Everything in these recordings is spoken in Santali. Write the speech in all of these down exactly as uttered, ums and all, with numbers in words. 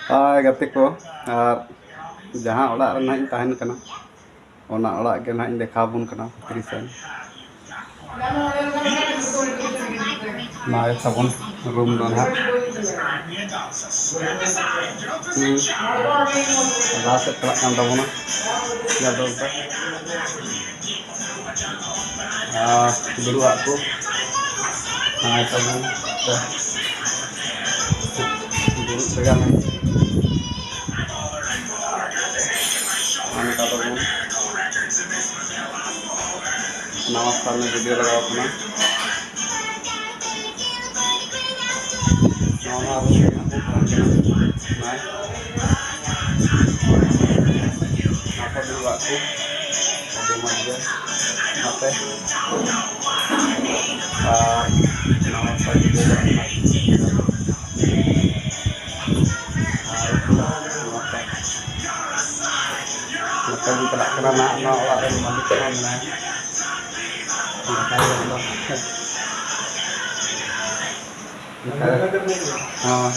ᱦᱟᱭ ᱜᱟᱛᱮ ᱠᱚ, ᱟᱨ ᱡᱟᱦᱟᱸ ᱚᱲᱟᱜ ᱨᱮ ᱱᱟᱦᱟᱜ ᱤᱧ ᱛᱟᱦᱮᱱ ᱠᱟᱱᱟ, ᱚᱱᱟ ᱚᱲᱟᱜ ᱜᱮ ᱱᱟᱦᱟᱜ ᱤᱧ ᱫᱮᱠᱷᱟᱣ ᱟᱵᱚᱱ ᱠᱟᱱᱟ ᱵᱷᱤᱛᱨᱤ ᱥᱮᱱ᱾ ᱱᱚᱜᱼᱚᱭ ᱛᱟᱵᱚᱱ ᱨᱩᱢ ᱫᱚ ᱱᱟᱦᱟᱜ᱾ ᱦᱩᱸ᱾ ᱞᱟᱦᱟ ᱥᱮᱫ ᱪᱟᱞᱟᱜ ᱠᱟᱱ ᱛᱟᱵᱚᱱᱟ᱾ ᱧᱮᱞ ᱛᱟᱵᱚᱱ ᱯᱮ᱾ ᱟᱨ ᱫᱩᱲᱩᱵ ᱟᱜ ᱠᱚ᱾ ᱱᱚᱜᱼᱚᱭ ᱛᱟᱵᱚᱱ ᱯᱮ᱾ ᱫᱩᱲᱩᱵ ᱨᱮᱭᱟᱜ ᱱᱚᱝᱠᱟ ᱛᱟᱵᱚᱱ᱾ ᱱᱟᱣᱟ ᱥᱟᱢᱱᱮ ᱵᱷᱤᱰᱤᱭᱳ ᱞᱟᱜᱟᱣ ᱠᱟᱱᱟ᱾ ᱱᱚᱣᱟ ᱢᱟ ᱟᱵᱚ ᱥᱮᱫ ᱨᱮᱱᱟᱜ ᱵᱚᱱ ᱯᱟᱲᱦᱟᱜ ᱠᱟᱱᱟ᱾ ᱱᱚᱣᱟ ᱠᱚ ᱫᱩᱲᱩᱵ ᱟᱜ ᱠᱚ ᱟᱹᱰᱤ ᱢᱚᱡᱽ ᱜᱮ᱾ ᱱᱚᱛᱮ ᱟᱨ ᱱᱟᱣᱟ ᱥᱟᱡᱽ ᱜᱮ ᱟᱹᱰᱤ ᱢᱚᱡᱽ᱾ ᱟᱨ ᱱᱚᱛᱮ ᱱᱚᱛᱮ ᱵᱚᱱ ᱪᱟᱞᱟᱜ ᱠᱟᱱᱟ ᱱᱟᱦᱟᱜ, ᱱᱚᱣᱟ ᱚᱲᱟᱜ ᱨᱮᱱ ᱢᱟᱹᱞᱤᱠ ᱦᱚᱸ ᱢᱮᱱᱟᱭᱟ᱾ ᱫᱟᱠᱟᱭ ᱡᱚᱢ ᱫᱟ᱾ ᱦᱚᱸ᱾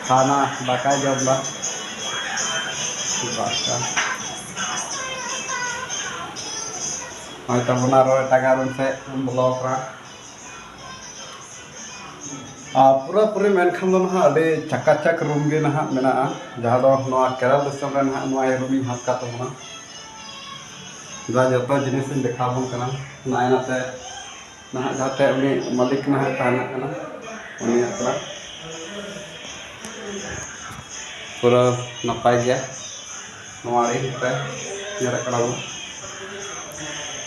ᱠᱷᱟᱱᱟ ᱫᱟᱠᱟᱭ ᱡᱚᱢ ᱫᱟ᱾ ᱫᱟᱠᱟ᱾ ᱦᱚᱭᱛᱚ ᱚᱱᱟ ᱨᱚᱲ ᱮᱴᱟᱜᱟᱜ ᱨᱩᱢ ᱥᱮᱫ ᱵᱚᱞᱚ ᱟᱠᱟᱱᱟ᱾ ᱟᱨ ᱯᱩᱨᱟᱹᱯᱩᱨᱤ ᱢᱮᱱᱠᱷᱟᱱ ᱫᱚ ᱱᱟᱦᱟᱜ ᱟᱹᱰᱤ ᱪᱟᱠᱟᱪᱟᱠ ᱨᱩᱢ ᱜᱮ ᱱᱟᱦᱟᱜ ᱢᱮᱱᱟᱜᱼᱟ, ᱡᱟᱦᱟᱸ ᱫᱚ ᱱᱚᱣᱟ ᱠᱮᱨᱟᱞ ᱫᱤᱥᱚᱢ ᱨᱮ ᱱᱟᱦᱟᱜ ᱱᱚᱣᱟ ᱨᱩᱢ ᱤᱧ ᱦᱟᱛ ᱠᱟᱜ ᱛᱟᱵᱚᱱᱟ᱾ ᱡᱟ ᱡᱚᱛᱚ ᱡᱤᱱᱤᱥ ᱤᱧ ᱫᱮᱠᱷᱟᱣ ᱟᱵᱚᱱ ᱠᱟᱱᱟ᱾ ᱱᱚᱜᱼᱚᱭ ᱱᱟᱛᱮ ᱱᱟᱦᱟᱜ ᱡᱟᱦᱟᱸ ᱴᱷᱮᱡ ᱩᱱᱤ ᱢᱟᱹᱞᱤᱠ ᱱᱟᱦᱟᱜ ᱛᱟᱦᱮᱱᱚᱜ ᱠᱟᱱᱟ, ᱩᱱᱤᱭᱟᱜ ᱠᱟᱱᱟ᱾ ᱯᱩᱨᱟᱹ ᱱᱟᱯᱟᱭ ᱜᱮᱭᱟ ᱱᱚᱣᱟ ᱨᱮ ᱧᱮᱞᱮᱫ ᱠᱟᱱᱟ ᱵᱚᱱ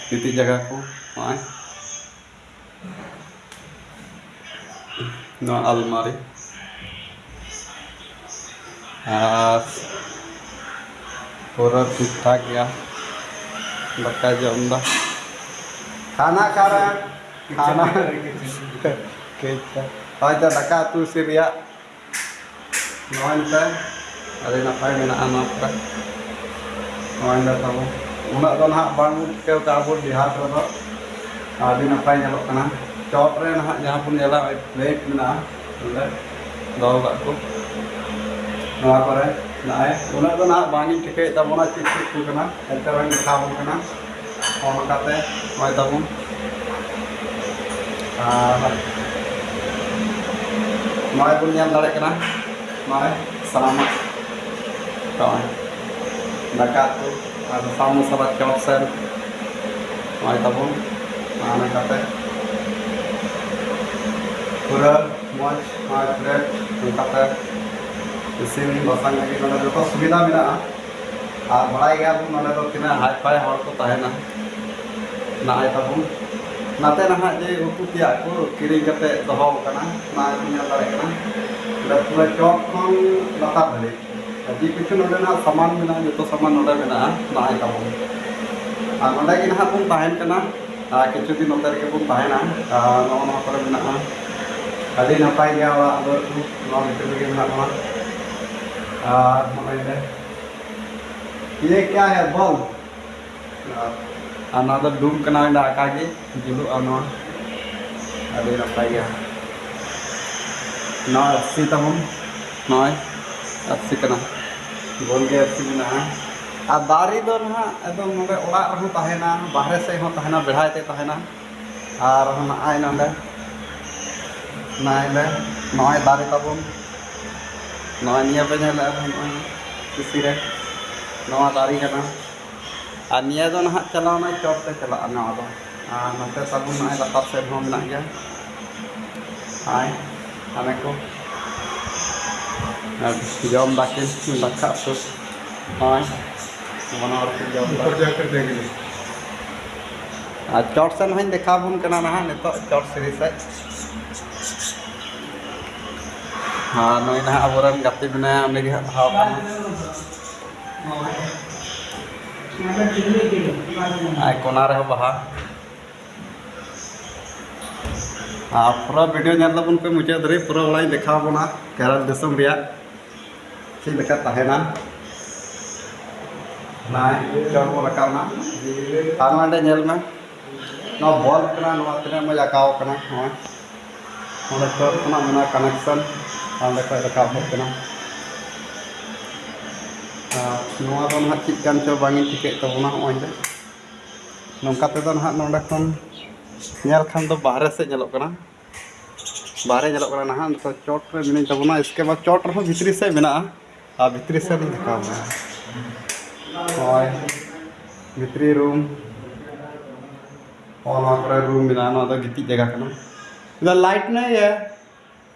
ᱜᱤᱛᱤᱡ ᱡᱟᱭᱜᱟ ᱠᱚ ᱱᱚᱜᱼᱚᱭ᱾ ᱱᱚᱣᱟ ᱟᱞᱢᱟᱨᱤ ᱟᱨ ᱯᱩᱨᱟᱹ ᱴᱷᱤᱠ ᱴᱷᱟᱠ ᱜᱮᱭᱟ᱾ ᱫᱟᱠᱟ ᱡᱚᱢ ᱫᱟ᱾ ᱠᱷᱟᱱᱟ ᱠᱷᱟ ᱨᱮ ᱠᱷᱟᱱᱟ᱾ ᱦᱳᱭᱛᱳ ᱫᱟᱠᱟ ᱩᱛᱩ ᱤᱥᱤᱱ ᱨᱮᱭᱟᱜ ᱱᱚᱜᱼᱚᱭ ᱱᱚᱝᱠᱟ ᱟᱹᱰᱤ ᱱᱟᱯᱟᱭ ᱢᱮᱱᱟᱜᱼᱟ ᱱᱚᱣᱟ ᱠᱚᱨᱮ᱾ ᱱᱚᱜᱼᱚᱭ ᱱᱚᱝᱠᱟ ᱛᱟᱵᱚ᱾ ᱩᱱᱟᱹᱜ ᱫᱚ ᱱᱟᱦᱟᱜ ᱵᱟᱝ ᱵᱚᱱ ᱴᱷᱤᱠᱟᱹᱣ ᱠᱟᱜᱼᱟ ᱟᱵᱚ ᱵᱤᱦᱟᱨ ᱨᱮᱫᱚ᱾ ᱟᱹᱰᱤ ᱱᱟᱯᱟᱭ ᱧᱮᱞᱚᱜ ᱠᱟᱱᱟ᱾ ᱪᱚᱴ ᱨᱮ ᱱᱟᱦᱟᱜ ᱡᱟᱦᱟᱸ ᱵᱚᱱ ᱧᱮᱞᱟ, ᱞᱟᱭᱤᱴ ᱢᱮᱱᱟᱜᱼᱟ ᱱᱚᱰᱮ᱾ ᱫᱚᱦᱚ ᱠᱟᱜ ᱠᱚ᱾ ᱱᱚᱣᱟ ᱠᱚᱨᱮ ᱱᱚᱜᱼᱚᱭ ᱩᱱᱟᱹᱜ ᱫᱚ ᱱᱟᱦᱟᱜ ᱵᱟᱝ ᱤᱧ ᱴᱷᱤᱠᱟᱹᱭᱮᱫ ᱛᱟᱵᱚᱱᱟ ᱪᱮᱫ ᱪᱮᱫ ᱠᱚ ᱠᱟᱱᱟ, ᱮᱱᱛᱮ ᱨᱮᱦᱚᱸᱧ ᱫᱮᱠᱷᱟᱣ ᱟᱵᱚᱱ ᱠᱟᱱᱟ᱾ ᱱᱚᱜᱼᱚ ᱱᱚᱝᱠᱟᱛᱮ ᱱᱚᱜᱼᱚᱭ ᱛᱟᱵᱚᱱ, ᱟᱨ ᱱᱚᱜᱼᱚᱭ ᱵᱚᱱ ᱧᱮᱞ ᱫᱟᱲᱮᱭᱟᱜ ᱠᱟᱱᱟ, ᱱᱚᱜᱼᱚᱭ ᱥᱟᱱᱟᱢᱟᱜ ᱱᱚᱜᱼᱚᱭ ᱫᱟᱠᱟ ᱩᱛᱩ ᱟᱨ ᱥᱟᱥᱟᱝ ᱢᱚᱥᱞᱟ ᱪᱚᱯ ᱥᱮᱱ ᱱᱚᱜᱼᱚᱭ ᱛᱟᱵᱚᱱ᱾ ᱟᱨ ᱱᱚᱝᱠᱟᱛᱮ ᱯᱩᱨᱟᱹ ᱢᱚᱡᱽ ᱱᱚᱜᱼᱚᱭ ᱯᱞᱮᱴ ᱱᱚᱝᱠᱟᱛᱮ ᱤᱥᱤᱱ ᱵᱟᱥᱟᱝ ᱞᱟᱹᱜᱤᱫ ᱱᱚᱰᱮ ᱡᱚᱛᱚ ᱥᱩᱵᱤᱫᱷᱟ ᱢᱮᱱᱟᱜᱼᱟ᱾ ᱟᱨ ᱵᱟᱲᱟᱭ ᱜᱮᱭᱟᱵᱚᱱ ᱱᱚᱰᱮ ᱫᱚ ᱛᱤᱱᱟᱹᱜ ᱦᱟᱭ ᱯᱷᱟᱭ ᱦᱚᱲ ᱠᱚ ᱛᱟᱦᱮᱱᱟ᱾ ᱱᱚᱜᱼᱚᱭ ᱛᱟᱵᱚᱱ ᱱᱟᱛᱮ ᱱᱟᱦᱟᱜ ᱡᱮ ᱩᱛᱩ ᱛᱮᱭᱟᱜ ᱠᱚ ᱠᱤᱨᱤᱧ ᱠᱟᱛᱮ ᱫᱚᱦᱚ ᱟᱠᱟᱱᱟ, ᱱᱚᱜᱼᱚᱭ ᱵᱚᱱ ᱧᱮᱞ ᱫᱟᱲᱮᱭᱟᱜ ᱠᱟᱱᱟ᱾ ᱱᱚᱰᱮ ᱯᱩᱨᱟᱹ ᱪᱚᱴ ᱠᱷᱚᱱ ᱞᱟᱛᱟᱨ ᱫᱷᱟᱹᱵᱤᱡ ᱡᱮ ᱠᱤᱪᱷᱩ ᱱᱚᱰᱮᱱᱟᱜ ᱥᱟᱢᱟᱱ ᱢᱮᱱᱟᱜᱼᱟ, ᱡᱚᱛᱚ ᱥᱟᱢᱟᱱ ᱱᱚᱰᱮ ᱢᱮᱱᱟᱜᱼᱟ, ᱱᱚᱜᱼᱚᱭ ᱛᱟᱵᱚᱱ᱾ ᱟᱨ ᱱᱚᱰᱮ ᱜᱮ ᱱᱟᱦᱟᱜ ᱵᱚᱱ ᱛᱟᱦᱮᱱ ᱠᱟᱱᱟ, ᱟᱨ ᱠᱤᱪᱷᱩ ᱫᱤᱱ ᱱᱚᱛᱮ ᱨᱮᱜᱮ ᱵᱚᱱ ᱛᱟᱦᱮᱱᱟ᱾ ᱟᱨ ᱱᱚᱜᱼᱚ ᱱᱚᱣᱟ ᱠᱚᱨᱮ ᱢᱮᱱᱟᱜᱼᱟ, ᱟᱹᱰᱤ ᱱᱟᱯᱟᱭ ᱜᱮᱭᱟ ᱚᱲᱟᱜ ᱫᱩᱣᱟᱹᱨ ᱠᱚ, ᱱᱚᱣᱟ ᱵᱷᱤᱛᱤᱨ ᱨᱮᱜᱮ ᱢᱮᱱᱟᱜ ᱵᱚᱱᱟ᱾ ᱟᱨ ᱱᱚᱜᱼᱚᱭ ᱞᱮ, ᱤᱭᱟᱹ ᱠᱮᱭᱟ ᱦᱮ ᱵᱚᱞ, ᱟᱨ ᱱᱚᱣᱟ ᱫᱚ ᱰᱩᱢ ᱠᱟᱱᱟ, ᱚᱸᱰᱮ ᱟᱠᱟ ᱜᱮ ᱡᱩᱞᱩᱜᱼᱟ ᱱᱚᱣᱟ᱾ ᱟᱹᱰᱤ ᱱᱟᱯᱟᱭ ᱜᱮᱭᱟ᱾ ᱱᱚᱣᱟ ᱟᱹᱨᱥᱤ ᱛᱟᱵᱚᱱ, ᱱᱚᱜᱼᱚᱭ ᱟᱹᱨᱥᱤ ᱠᱟᱱᱟ, ᱜᱳᱞ ᱜᱮ ᱟᱹᱨᱥᱤ ᱢᱮᱱᱟᱜᱼᱟ᱾ ᱟᱨ ᱫᱟᱨᱮ ᱫᱚ ᱱᱟᱦᱟᱜ ᱮᱠᱫᱚᱢ ᱱᱚᱰᱮ ᱚᱲᱟᱜ ᱨᱮᱦᱚᱸ ᱛᱟᱦᱮᱱᱟ, ᱵᱟᱦᱨᱮ ᱥᱮᱫ ᱦᱚᱸ ᱛᱟᱦᱮᱱᱟ, ᱵᱮᱲᱦᱟᱭ ᱛᱮ ᱛᱟᱦᱮᱱᱟ᱾ ᱟᱨ ᱱᱚᱜᱼᱚᱭ ᱱᱚᱰᱮ, ᱱᱚᱜᱼᱚᱭ ᱞᱮ, ᱱᱚᱜᱼᱚᱭ ᱫᱟᱨᱮ ᱛᱟᱵᱚᱱ, ᱱᱚᱜᱼᱚᱭ ᱱᱤᱭᱟᱹ ᱯᱮ ᱧᱮᱞᱮᱫᱼᱟ, ᱱᱚᱜᱼᱚᱭ ᱠᱩᱥᱤ ᱨᱮ ᱱᱚᱣᱟ ᱫᱟᱨᱮ ᱠᱟᱱᱟ᱾ ᱟᱨ ᱱᱤᱭᱟᱹ ᱫᱚ ᱱᱟᱦᱟᱜ ᱪᱟᱞᱟᱣᱱᱟ ᱪᱚᱴ ᱛᱮ ᱪᱟᱞᱟᱜᱼᱟ ᱱᱚᱣᱟ ᱫᱚ᱾ ᱟᱨ ᱱᱚᱛᱮ ᱛᱟᱵᱚᱱ ᱱᱚᱜᱼᱚᱭ ᱞᱟᱛᱟᱨ ᱥᱮᱫ ᱦᱚᱸ ᱢᱮᱱᱟᱜ ᱜᱮᱭᱟ᱾ ᱦᱳᱭ, ᱦᱟᱱᱮ ᱠᱚ ᱟᱨ ᱡᱚᱢ ᱫᱟᱠᱤᱱ ᱫᱟᱠᱟ ᱩᱛᱩ᱾ ᱦᱳᱭ, ᱵᱟᱱᱟ ᱦᱚᱲ ᱠᱤᱱ ᱡᱚᱢ ᱫᱟ᱾ ᱟᱨ ᱪᱚᱴ ᱥᱮᱱ ᱦᱚᱸᱧ ᱫᱮᱠᱷᱟᱣ ᱟᱵᱚᱱ ᱠᱟᱱᱟ ᱱᱟᱦᱟᱜ ᱱᱤᱛᱚᱜ ᱪᱚᱴ ᱥᱤᱲᱤ ᱥᱮᱫ᱾ ᱟᱨ ᱱᱩᱭ ᱱᱟᱦᱟᱜ ᱟᱵᱚᱨᱮᱱ ᱜᱟᱛᱮ ᱢᱮᱱᱟᱭᱟ, ᱩᱱᱤ ᱜᱮ ᱦᱟᱸᱜ ᱫᱷᱟᱣ ᱠᱟᱱᱟ᱾ ᱟᱨ ᱠᱚᱱᱟ ᱨᱮᱦᱚᱸ ᱵᱟᱦᱟ᱾ ᱟᱨ ᱯᱩᱨᱟᱹ ᱵᱷᱤᱰᱤᱭᱳ ᱧᱮᱞ ᱛᱟᱵᱚᱱ ᱯᱮ ᱢᱩᱪᱟᱹᱫ ᱫᱷᱟᱹᱨᱤᱡ, ᱯᱩᱨᱟᱹ ᱚᱲᱟᱜ ᱤᱧ ᱫᱮᱠᱷᱟᱣ ᱟᱵᱚᱱᱟ ᱠᱮᱨᱟᱞ ᱫᱤᱥᱚᱢ ᱨᱮᱭᱟᱜ ᱪᱮᱫ ᱞᱮᱠᱟ ᱛᱟᱦᱮᱱᱟ᱾ ᱱᱚᱜᱼᱚᱭ ᱪᱚᱴ ᱵᱚᱱ ᱨᱟᱠᱟᱵ ᱮᱱᱟ᱾ ᱟᱨ ᱱᱚᱰᱮ ᱧᱮᱞ ᱢᱮ, ᱱᱚᱣᱟ ᱵᱚᱞᱵ ᱠᱟᱱᱟ, ᱱᱚᱣᱟ ᱛᱤᱱᱟᱹᱜ ᱢᱚᱡᱽ ᱟᱸᱠᱟᱣ ᱠᱟᱱᱟ, ᱱᱚᱜᱼᱚᱭ᱾ ᱚᱸᱰᱮ ᱪᱚᱴ ᱠᱷᱚᱱᱟᱜ ᱢᱮᱱᱟᱜᱼᱟ ᱠᱟᱱᱮᱠᱥᱚᱱ, ᱟᱨ ᱚᱸᱰᱮ ᱠᱷᱚᱱ ᱨᱟᱠᱟᱵ ᱦᱮᱡ ᱠᱟᱱᱟ᱾ ᱟᱨ ᱱᱚᱣᱟ ᱫᱚ ᱱᱟᱦᱟᱜ ᱪᱮᱫ ᱠᱟᱱ ᱪᱚ ᱵᱟᱝ ᱤᱧ ᱴᱷᱤᱠᱟᱹᱭᱮᱫ ᱛᱟᱵᱚᱱᱟ᱾ ᱱᱚᱜᱼᱚᱭ ᱞᱮ ᱱᱚᱝᱠᱟ ᱛᱮᱫᱚ ᱱᱟᱦᱟᱜ ᱱᱚᱸᱰᱮ ᱠᱷᱚᱱ ᱧᱮᱞ ᱠᱷᱟᱱ ᱫᱚ ᱵᱟᱦᱨᱮ ᱥᱮᱫ ᱧᱮᱞᱚᱜ ᱠᱟᱱᱟ, ᱵᱟᱦᱨᱮ ᱧᱮᱞᱚᱜ ᱠᱟᱱᱟ ᱱᱟᱦᱟᱜ᱾ ᱱᱤᱛᱚᱜ ᱪᱚᱴ ᱨᱮ ᱢᱤᱱᱟᱹᱧ ᱛᱟᱵᱚᱱᱟ, ᱤᱥᱠᱮ ᱵᱟᱫᱽ ᱪᱚᱴ ᱨᱮᱦᱚᱸ ᱵᱷᱤᱛᱨᱤ ᱥᱮᱫ ᱢᱮᱱᱟᱜᱼᱟ, ᱟᱨ ᱵᱷᱤᱛᱨᱤ ᱥᱮᱫ ᱞᱤᱧ ᱫᱮᱠᱷᱟᱣ ᱵᱚᱱᱟ᱾ ᱱᱚᱜᱼᱚᱭ ᱵᱷᱤᱛᱨᱤ ᱨᱩᱢ, ᱱᱚᱜᱼᱚ ᱱᱚᱣᱟ ᱠᱚᱨᱮ ᱨᱩᱢ ᱢᱮᱱᱟᱜᱼᱟ᱾ ᱱᱚᱣᱟ ᱫᱚ ᱜᱤᱛᱤᱡ ᱡᱟᱭᱜᱟ ᱠᱟᱱᱟ᱾ ᱤᱫᱷᱟᱨ ᱞᱟᱭᱤᱴ ᱱᱟᱦᱤ ᱦᱮ,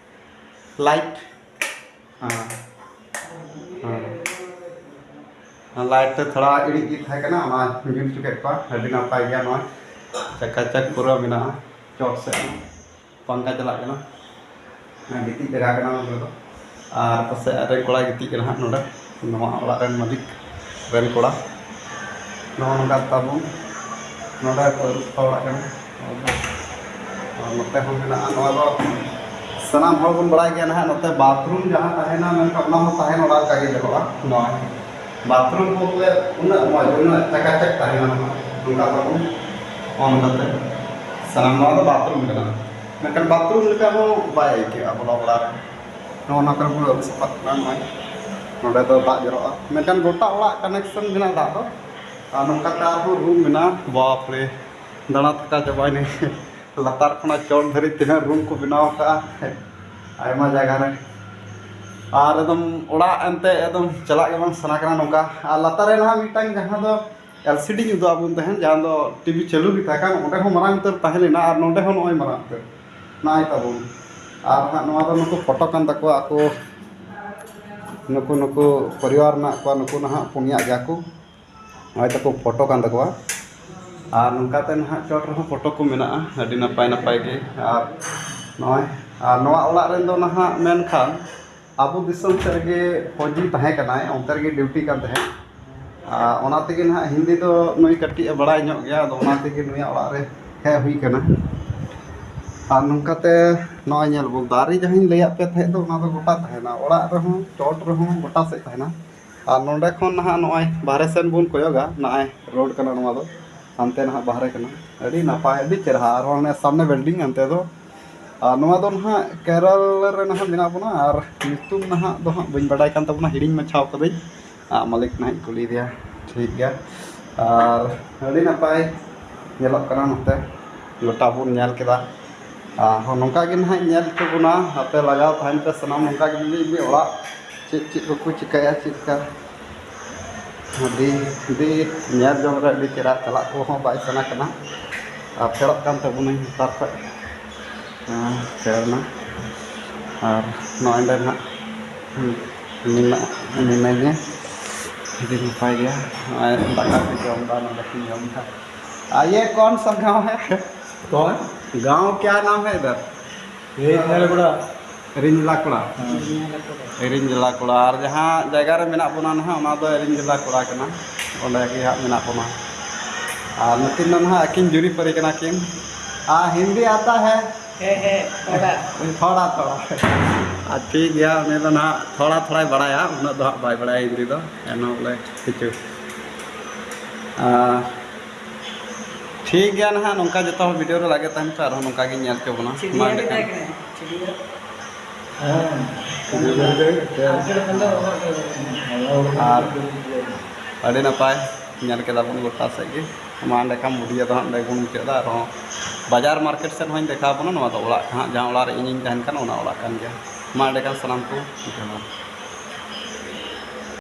ᱞᱟᱭᱤᱴ, ᱦᱮᱸ, ᱦᱮᱸ, ᱞᱟᱭᱤᱴ ᱛᱮ ᱛᱷᱚᱲᱟ ᱤᱲᱤᱡ ᱜᱮ ᱛᱟᱦᱮᱸ ᱠᱟᱱᱟ, ᱚᱱᱟ ᱡᱩᱞ ᱦᱚᱪᱚ ᱠᱮᱫ ᱠᱚᱣᱟ᱾ ᱟᱹᱰᱤ ᱱᱟᱯᱟᱭ ᱜᱮᱭᱟ᱾ ᱱᱚᱣᱟ ᱪᱟᱠᱟᱪᱟᱠ ᱯᱩᱨᱟᱹ ᱢᱮᱱᱟᱜᱼᱟ, ᱪᱚᱴ ᱥᱮᱫ ᱦᱚᱸ ᱯᱟᱝᱠᱷᱟ ᱪᱟᱞᱟᱜ ᱠᱟᱱᱟ᱾ ᱚᱱᱟ ᱜᱤᱛᱤᱡ ᱡᱟᱭᱜᱟ ᱠᱟᱱᱟ ᱱᱚᱰᱮ ᱫᱚ᱾ ᱟᱨ ᱯᱟᱥᱮᱡ ᱟᱨ ᱠᱚᱲᱟ ᱜᱤᱛᱤᱡ ᱠᱟᱱᱟ ᱦᱟᱸᱜ ᱱᱚᱰᱮ, ᱱᱚᱣᱟ ᱚᱲᱟᱜ ᱨᱮᱱ ᱢᱟᱹᱞᱤᱠ ᱨᱮᱱ ᱠᱚᱲᱟ᱾ ᱱᱚᱜᱼᱚ ᱱᱚᱝᱠᱟ ᱛᱟᱵᱚᱱ ᱱᱚᱰᱮ ᱠᱚ ᱟᱹᱨᱩᱵ ᱥᱟᱯᱷᱟ ᱚᱲᱟᱜ ᱠᱟᱱᱟ᱾ ᱟᱨ ᱱᱚᱛᱮ ᱦᱚᱸ ᱢᱮᱱᱟᱜᱼᱟ, ᱱᱚᱣᱟ ᱫᱚ ᱥᱟᱱᱟᱢ ᱦᱚᱲ ᱵᱚᱱ ᱵᱟᱲᱟᱭ ᱜᱮᱭᱟ ᱱᱟᱦᱟᱜ, ᱱᱚᱛᱮ ᱵᱟᱛᱷᱨᱩᱢ ᱡᱟᱦᱟᱸ ᱛᱟᱦᱮᱱᱟ, ᱢᱮᱱᱠᱷᱟᱱ ᱚᱱᱟ ᱦᱚᱸ ᱛᱟᱦᱮᱱ ᱚᱲᱟᱜ ᱞᱮᱠᱟ ᱜᱮ ᱧᱮᱞᱚᱜᱼᱟ᱾ ᱱᱚᱣᱟ ᱵᱟᱛᱷᱨᱩᱢ ᱠᱚ ᱵᱚᱞᱮ ᱩᱱᱟᱹᱜ ᱢᱚᱡᱽ, ᱩᱱᱟᱹᱜ ᱪᱟᱠᱟᱪᱟᱠ ᱛᱟᱦᱮᱱᱟ ᱱᱚᱣᱟ, ᱱᱚᱝᱠᱟ ᱛᱟᱵᱚᱱ, ᱱᱚᱜᱼᱚ ᱱᱚᱝᱠᱟᱛᱮ ᱥᱟᱱᱟᱢ ᱱᱚᱣᱟ ᱫᱚ ᱵᱟᱛᱷᱨᱩᱢ ᱠᱟᱱᱟ, ᱢᱮᱱᱠᱷᱟᱱ ᱵᱟᱛᱷᱨᱩᱢ ᱞᱮᱠᱟ ᱦᱚᱸ ᱵᱟᱭ ᱟᱹᱭᱠᱟᱹᱜᱼᱟ ᱵᱚᱞᱚ ᱵᱟᱲᱟ ᱨᱮ᱾ ᱱᱚᱜᱼᱚ ᱱᱚᱣᱟ ᱠᱚᱨᱮ ᱵᱚᱱ ᱟᱹᱨᱩᱵ ᱥᱟᱯᱷᱟᱜ ᱠᱟᱱᱟ᱾ ᱱᱚᱜᱼᱚᱭ ᱱᱚᱸᱰᱮ ᱫᱚ ᱫᱟᱜ ᱡᱚᱨᱚᱜᱼᱟ, ᱢᱮᱱᱠᱷᱟᱱ ᱜᱚᱴᱟ ᱚᱲᱟᱜ ᱠᱟᱱᱮᱠᱥᱚᱱ ᱢᱮᱱᱟᱜᱼᱟ ᱫᱟᱜ ᱫᱚ᱾ ᱟᱨ ᱱᱚᱝᱠᱟᱛᱮ ᱟᱨᱦᱚᱸ ᱨᱩᱢ ᱢᱮᱱᱟᱜᱼᱟ᱾ ᱵᱟᱯ ᱨᱮ, ᱫᱟᱬᱟ ᱛᱷᱟᱠᱟ ᱪᱟᱵᱟᱭᱮᱱᱟᱹᱧ᱾ ᱞᱟᱛᱟᱨ ᱠᱷᱚᱱᱟᱜ ᱪᱚᱴ ᱫᱷᱟᱹᱨᱤᱡ ᱛᱤᱱᱟᱹᱜ ᱨᱩᱢ ᱠᱚ ᱵᱮᱱᱟᱣ ᱟᱠᱟᱫᱼᱟ ᱟᱭᱢᱟ ᱡᱟᱭᱜᱟ ᱨᱮ᱾ ᱟᱨ ᱮᱠᱫᱚᱢ ᱚᱲᱟᱜ ᱮᱱᱛᱮ ᱮᱠᱫᱚᱢ ᱪᱟᱞᱟᱜ ᱜᱮ ᱵᱟᱝ ᱥᱟᱱᱟ ᱠᱟᱱᱟ ᱱᱚᱝᱠᱟ᱾ ᱟᱨ ᱞᱟᱛᱟᱨ ᱨᱮ ᱱᱟᱦᱟᱜ ᱢᱤᱫᱴᱟᱝ ᱡᱟᱦᱟᱸ ᱫᱚ ᱮᱞ ᱥᱤ ᱰᱤᱧ ᱩᱫᱩᱜ ᱟᱵᱚᱱ ᱛᱟᱦᱮᱸᱱ, ᱡᱟᱦᱟᱸ ᱫᱚ ᱴᱤ ᱵᱷᱤ ᱪᱟᱹᱞᱩ ᱜᱮ ᱛᱟᱦᱮᱸ ᱠᱟᱱ, ᱚᱸᱰᱮ ᱦᱚᱸ ᱢᱟᱨᱟᱝ ᱩᱛᱟᱹᱨ ᱛᱟᱦᱮᱸ ᱞᱮᱱᱟ ᱟᱨ ᱱᱚᱸᱰᱮ ᱦᱚᱸ ᱱᱚᱜᱼᱚᱭ ᱢᱟᱨᱟᱝ ᱩᱛᱟᱹᱨ᱾ ᱱᱚᱜᱼᱚᱭ ᱛᱟᱵᱚᱱ᱾ ᱟᱨ ᱦᱟᱸᱜ ᱱᱚᱣᱟ ᱫᱚ ᱱᱩᱠᱩ ᱯᱷᱳᱴᱳ ᱠᱟᱱ ᱛᱟᱠᱚᱣᱟ, ᱟᱠᱚ ᱱᱩᱠᱩ, ᱱᱩᱠᱩ ᱯᱚᱨᱤᱵᱟᱨ ᱢᱮᱱᱟᱜ ᱠᱚᱣᱟ, ᱱᱩᱠᱩ ᱱᱟᱦᱟᱜ ᱯᱩᱱᱭᱟᱜ ᱜᱮᱭᱟ ᱠᱚ᱾ ᱱᱚᱜᱼᱚᱭ ᱛᱟᱠᱚ ᱯᱷᱳᱴᱳ ᱠᱟᱱ ᱛᱟᱠᱚᱣᱟ᱾ ᱟᱨ ᱱᱚᱝᱠᱟ ᱛᱮ ᱱᱟᱦᱟᱜ ᱪᱚᱴ ᱨᱮᱦᱚᱸ ᱯᱷᱳᱴᱳ ᱠᱚ ᱢᱮᱱᱟᱜᱼᱟ, ᱟᱹᱰᱤ ᱱᱟᱯᱟᱭ ᱱᱟᱯᱟᱭ ᱜᱮ᱾ ᱟᱨ ᱱᱚᱜᱼᱚᱭ, ᱟᱨ ᱱᱚᱣᱟ ᱚᱲᱟᱜ ᱨᱮᱱ ᱫᱚ ᱱᱟᱦᱟᱜ ᱢᱮᱱᱠᱷᱟᱱ ᱟᱵᱚ ᱫᱤᱥᱚᱢ ᱥᱮᱫ ᱨᱮᱜᱮ ᱯᱷᱳᱡᱤ ᱛᱟᱦᱮᱸ ᱠᱟᱱᱟᱭ, ᱚᱱᱛᱮ ᱨᱮᱜᱮ ᱰᱤᱭᱩᱴᱤ ᱠᱟᱱ ᱛᱟᱦᱮᱸᱫ᱾ ᱟᱨ ᱚᱱᱟ ᱛᱮᱜᱮ ᱱᱟᱦᱟᱜ ᱦᱤᱱᱫᱤ ᱫᱚ ᱱᱩᱭ ᱠᱟᱹᱴᱤᱡ ᱮ ᱵᱟᱲᱟᱭ ᱧᱚᱜ ᱜᱮᱭᱟ, ᱟᱫᱚ ᱚᱱᱟ ᱛᱮᱜᱮ ᱱᱩᱭᱟᱜ ᱚᱲᱟᱜ ᱨᱮ ᱦᱮᱡ ᱦᱩᱭ ᱠᱟᱱᱟ᱾ ᱟᱨ ᱱᱚᱝᱠᱟᱛᱮ ᱱᱚᱜᱼᱚᱭ ᱧᱮᱞ ᱵᱚᱱ, ᱫᱟᱨᱮ ᱡᱟᱦᱟᱸᱧ ᱞᱟᱹᱭᱟᱫ ᱯᱮ ᱛᱟᱦᱮᱸᱫ ᱫᱚ, ᱚᱱᱟ ᱫᱚ ᱜᱚᱴᱟ ᱛᱟᱦᱮᱱᱟ, ᱚᱲᱟᱜ ᱨᱮᱦᱚᱸ, ᱪᱚᱴ ᱨᱮᱦᱚᱸ, ᱜᱚᱴᱟ ᱥᱮᱫ ᱛᱟᱦᱮᱱᱟ᱾ ᱟᱨ ᱱᱚᱸᱰᱮ ᱠᱷᱚᱱ ᱱᱟᱦᱟᱜ ᱱᱚᱜᱼᱚᱭ ᱵᱟᱦᱨᱮ ᱥᱮᱱ ᱵᱚᱱ ᱠᱚᱭᱚᱜᱟ, ᱱᱚᱜᱼᱚᱭ ᱨᱳᱰ ᱠᱟᱱᱟ ᱱᱚᱣᱟ ᱫᱚ, ᱦᱟᱱᱛᱮ ᱱᱟᱦᱟᱜ ᱵᱟᱦᱨᱮ ᱠᱟᱱᱟ᱾ ᱟᱹᱰᱤ ᱱᱟᱯᱟᱭ, ᱟᱹᱰᱤ ᱪᱮᱨᱦᱟ᱾ ᱟᱨᱦᱚᱸ ᱦᱟᱱᱮ ᱥᱟᱢᱱᱮ ᱵᱤᱞᱰᱤᱝ, ᱦᱟᱱᱛᱮ ᱫᱚ ᱟᱨ ᱱᱚᱣᱟ ᱫᱚ ᱱᱟᱦᱟᱜ ᱠᱮᱨᱟᱞᱟ ᱨᱮ ᱱᱟᱦᱟᱜ ᱢᱮᱱᱟᱜ ᱵᱚᱱᱟ, ᱟᱨ ᱧᱩᱛᱩᱢ ᱱᱟᱦᱟᱜ ᱫᱚ ᱦᱟᱸᱜ ᱵᱟᱹᱧ ᱵᱟᱰᱟᱭ ᱠᱟᱱ ᱛᱟᱵᱚᱱᱟ, ᱦᱤᱲᱤᱧ ᱢᱟᱪᱷᱟᱣ ᱠᱟᱹᱫᱟᱹᱧ᱾ ᱟᱨ ᱢᱟᱹᱞᱤᱠ ᱱᱟᱦᱟᱜ ᱤᱧ ᱠᱩᱞᱤᱭᱮᱫᱮᱭᱟ᱾ ᱴᱷᱤᱠ ᱜᱮᱭᱟ, ᱟᱨ ᱟᱹᱰᱤ ᱱᱟᱯᱟᱭ ᱧᱮᱞᱚᱜ ᱠᱟᱱᱟ ᱱᱚᱛᱮ, ᱜᱚᱴᱟ ᱵᱚᱱ ᱧᱮᱞ ᱠᱮᱫᱟ᱾ ᱟᱨᱦᱚᱸ ᱱᱚᱝᱠᱟ ᱜᱮ ᱱᱟᱦᱟᱜ ᱧᱮᱞ ᱦᱚᱪᱚ ᱵᱚᱱᱟ, ᱟᱯᱮ ᱞᱟᱜᱟᱣ ᱛᱟᱦᱮᱱ ᱯᱮ ᱥᱟᱱᱟᱢ᱾ ᱱᱚᱝᱠᱟ ᱜᱮ ᱢᱤᱫ ᱢᱤᱫ ᱚᱲᱟᱜ ᱪᱮᱫ ᱪᱮᱫ ᱠᱚᱠᱚ ᱪᱤᱠᱟᱹᱭᱟ, ᱪᱮᱫ ᱞᱮᱠᱟ᱾ ᱟᱹᱰᱤ, ᱟᱹᱰᱤ ᱧᱮᱞ ᱡᱚᱝ ᱨᱮ ᱟᱹᱰᱤ ᱪᱮᱦᱨᱟ, ᱪᱟᱞᱟᱜ ᱠᱚᱦᱚᱸ ᱵᱟᱭ ᱥᱟᱱᱟ ᱠᱟᱱᱟ᱾ ᱟᱨ ᱯᱷᱮᱰᱚᱜ ᱠᱟᱱ ᱛᱟᱵᱚᱱᱟᱹᱧ ᱞᱟᱛᱟᱨ ᱠᱷᱚᱡ᱾ ᱦᱮᱸ, ᱯᱷᱮᱰ ᱮᱱᱟ᱾ ᱟᱨ ᱱᱚᱜᱼᱚᱭ ᱱᱚᱸᱰᱮ ᱱᱟᱦᱟᱜ ᱢᱮᱱᱟᱜ, ᱢᱤᱱᱟᱹᱧᱟ᱾ ᱟᱹᱰᱤ ᱱᱟᱯᱟᱭ ᱜᱮᱭᱟ᱾ ᱱᱚᱜᱼᱚᱭ ᱫᱟᱠᱟ ᱠᱚ ᱡᱚᱢ ᱮᱫᱟ, ᱱᱚᱸᱰᱮ ᱠᱤᱱ ᱡᱚᱢ ᱮᱫᱟ᱾ ᱟᱨ ᱤᱭᱟᱹ ᱠᱚᱱ ᱥᱟ ᱜᱟᱸᱣ ᱦᱮ? ᱠᱚᱱ? ᱜᱟᱸᱣ ᱠᱭᱟ ᱱᱟᱢ ᱦᱮ ᱤᱫᱷᱟᱨ? ᱮᱭ ᱧᱮᱞ ᱠᱚᱲᱟ᱾ ᱨᱤᱧᱡᱽᱞᱟ ᱠᱚᱲᱟ᱾ ᱦᱮᱸ᱾ ᱨᱤᱧᱡᱽᱞᱟ ᱠᱚᱲᱟ᱾ ᱟᱨ ᱡᱟᱦᱟᱸ ᱡᱟᱭᱜᱟ ᱨᱮ ᱢᱮᱱᱟᱜ ᱵᱚᱱᱟ ᱱᱟᱦᱟᱜ, ᱚᱱᱟ ᱫᱚ ᱨᱤᱧᱡᱽᱞᱟ ᱠᱚᱲᱟ ᱠᱟᱱᱟ᱾ ᱚᱸᱰᱮ ᱜᱮ ᱦᱟᱸᱜ ᱢᱮᱱᱟᱜ ᱵᱚᱱᱟ᱾ ᱟᱨ ᱱᱩᱠᱤᱱ ᱫᱚ ᱱᱟᱦᱟᱜ ᱟᱹᱠᱤᱱ ᱡᱩᱨᱤ ᱯᱟᱹᱨᱤ ᱠᱟᱱᱟ ᱠᱤᱱ᱾ ᱟᱨ ᱦᱤᱱᱫᱤ ᱟᱛᱟ ᱦᱮ? ᱦᱮᱸ, ᱦᱮᱸ, ᱛᱷᱚᱲᱟ᱾ ᱛᱷᱚᱲᱟ, ᱛᱷᱚᱲᱟ᱾ ᱟᱨ ᱴᱷᱤᱠ ᱜᱮᱭᱟ, ᱩᱱᱤ ᱫᱚ ᱱᱟᱦᱟᱜ ᱛᱷᱚᱲᱟ, ᱛᱷᱚᱲᱟᱭ ᱵᱟᱲᱟᱭᱟ, ᱩᱱᱟᱹᱜ ᱫᱚ ᱦᱟᱸᱜ ᱵᱟᱭ ᱵᱟᱲᱟᱭᱟ ᱦᱤᱱᱫᱤ ᱫᱚ, ᱮᱱᱦᱚᱸ ᱵᱚᱞᱮ ᱠᱤᱪᱷᱩ᱾ ᱟᱨ ᱴᱷᱤᱠ ᱜᱮᱭᱟ ᱱᱟᱦᱟᱜ, ᱱᱚᱝᱠᱟ ᱡᱚᱛᱚ ᱦᱚᱲ video ᱨᱮ ᱞᱟᱜᱮ ᱛᱟᱦᱮᱱ ᱯᱮ, ᱟᱨᱦᱚᱸ ᱱᱚᱝᱠᱟ ᱜᱤᱧ ᱧᱮᱞ ᱦᱚᱪᱚ ᱵᱚᱱᱟ᱾ ᱢᱟ ᱪᱤᱲᱤᱭᱟ ᱜᱮ ᱮᱸᱰᱮᱠᱷᱟᱱ᱾ ᱛᱟᱦᱮᱸ ᱠᱟᱱᱟ, ᱪᱤᱲᱤᱭᱟ᱾ ᱦᱮᱸ᱾ ᱪᱤᱲᱤᱭᱟ ᱜᱮ ᱛᱟᱦᱮᱸ ᱠᱟᱱᱟ᱾ ᱟᱨ ᱟᱹᱰᱤ ᱱᱟᱯᱟᱭ, ᱧᱮᱞ ᱠᱮᱫᱟ ᱵᱚᱱ ᱜᱚᱴᱟ ᱥᱮᱫ ᱜᱮ᱾ ᱢᱟ ᱮᱸᱰᱮᱠᱷᱟᱱ video ᱫᱚ ᱦᱟᱸᱜ ᱱᱚᱸᱰᱮ ᱜᱮᱵᱚᱱ ᱢᱩᱪᱟᱹᱫ ᱮᱫᱟ᱾ ᱟᱨᱦᱚᱸ ᱵᱟᱡᱟᱨ market ᱥᱮᱫ ᱦᱚᱸᱧ ᱫᱮᱠᱷᱟᱣ ᱵᱚᱱᱟ᱾ ᱱᱚᱣᱟ ᱫᱚ ᱚᱲᱟᱜ ᱦᱟᱸᱜ, ᱡᱟᱦᱟᱸ ᱚᱲᱟᱜ ᱨᱮ ᱤᱧᱤᱧ ᱛᱟᱦᱮᱱ ᱠᱟᱱᱟ, ᱚᱱᱟ ᱚᱲᱟᱜ ᱠᱟᱱ ᱜᱮᱭᱟ᱾ ᱢᱟ ᱮᱸᱰᱮᱠᱷᱟᱱ ᱥᱟᱱᱟᱢ ᱠᱚ ᱡᱚᱦᱟᱨ᱾